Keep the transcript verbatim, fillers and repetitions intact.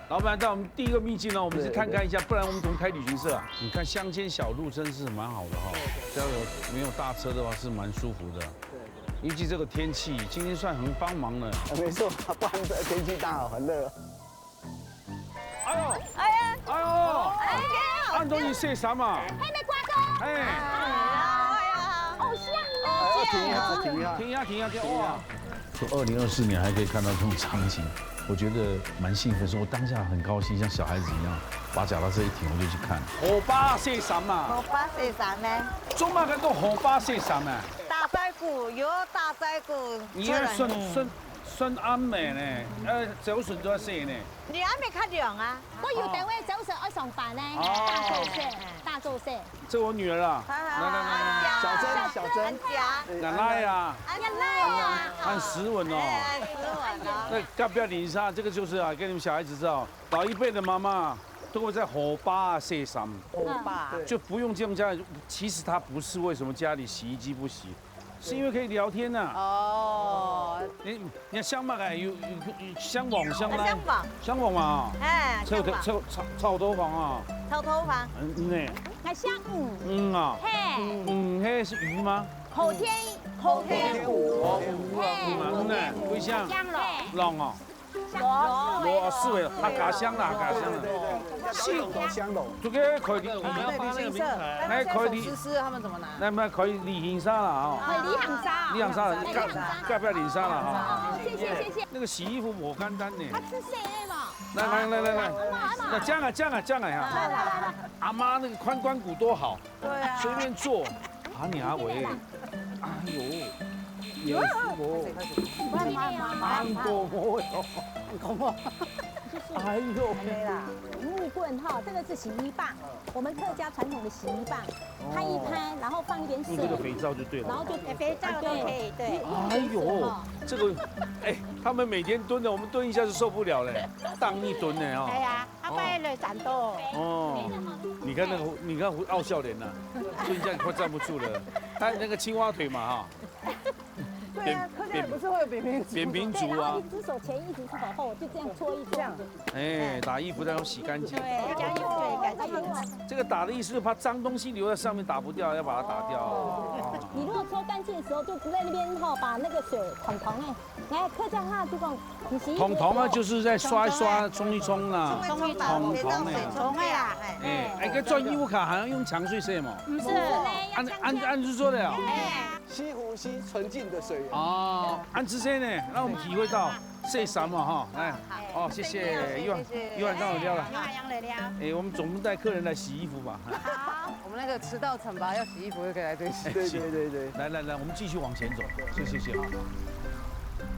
老板带我们第一个秘境呢，我们去探看一下，不然我们怎么开旅行社啊？你看乡间小路真是蛮好的哈，只要有没有大车的话是蛮舒服的。尤其这个天气，今天算很帮忙了。没错，不然天气大好，很热。哎呦，哎呀，哎呦，哎呀，安东尼洗衫啊！嘿，没刮过。哎，哎呀，好香哦。停一下，停一下。停一下，停一下，停一下！哇，说二零二四年还可以看到这种场景，我觉得蛮兴奋。说我当下很高兴，像小孩子一样，把脚踏车一停，我就去看。河壩洗衫嘛，河壩洗衫咩？做么个到河壩洗衫啊？打嘴鼓，有打嘴鼓。你要顺顺顺安美呢，呃，走顺都要洗呢。你还没看凉啊？我有单位早上爱上班呢，哦打早洗，打早洗。这我女儿啊，来来来来来，小珍，小珍，讲，奶奶呀，原来啊，很斯文哦。哎，斯文哦。那隔壁鄰舍，这个就是啊，跟你们小孩子知道，老一辈的妈妈都会在河壩洗衫，河壩。就不用这样家里。其实她不是为什么家里洗衣机不洗，是因为可以聊天呐。哦，你你看香港哎，有有有香港香港香港，香港嘛，哎，臭头香港，臭臭臭头发啊，臭头发，嗯呢，还香，嗯，嗯啊，嘿，嗯，那是鱼吗？后天后天湖，嗯呢，为啥？香了，浪啊，哦，我是喂客家香啦，客家香啦，对对对，香龙，香龙。这个可以，我们要发那个名牌。哎可以现在手撕撕他们怎么拿？那么可以旅行社了啊。会旅行社，旅行社，旅行社。隔隔壁旅行社了哈。哦，谢谢谢谢。那个洗衣服不简单呢。他吃谁的嘛？来来来来来，阿妈阿妈那这样啊这样啊这样啊哈。来来来，阿妈那个髋关节多好，对啊，随便坐，爬你阿伟，哎呦，也是哦，外面啊，蛮多哦，很恐怖。哎呦，对啦，木棍哈，这个是洗衣棒，我们客家传统的洗衣棒，拍一拍，然后放一点水用这，个肥皂就对了。然后就肥皂都可以，对。哎呦，这个，哎，他们每天蹲的，我们蹲一下就受不了了，当一蹲呢哦。哎呀，阿伯来斩刀。哦，你看那个，你看胡傲笑脸呐，蹲一下你快站不住了。他那个青蛙腿嘛哈，对啊，客家人不是会有扁平足？扁平足啊对，然后一，只手前，一只手后，就这样搓一搓。这样，哎，打衣服再用洗干净。对，这样就对，干净。这个打的意思是怕脏东西留在上面打不掉，要把它打掉。哦你如果搓干净的时候，就不会那边哈，把那个水统统哎，来客家话就讲，你洗衣服的时候统统啊，就是在刷一刷、冲一冲啦。冲一冲吧，统别让水统啊。冲啊。哎，哎，个转衣服卡还要用强水洗嘛？不是，按按按住做的哦。哎，西湖是纯净的水源。哦，按之前呢，让我们体会到这什么哈，来，哦，谢谢，谢谢又谢谢又让我聊了。又让我聊。哎，我们总不带客人来洗衣服吧？我们那个迟到惩罚要洗衣服就可以来这里洗。对对对对。来来来，我们继续往前走，谢谢谢谢。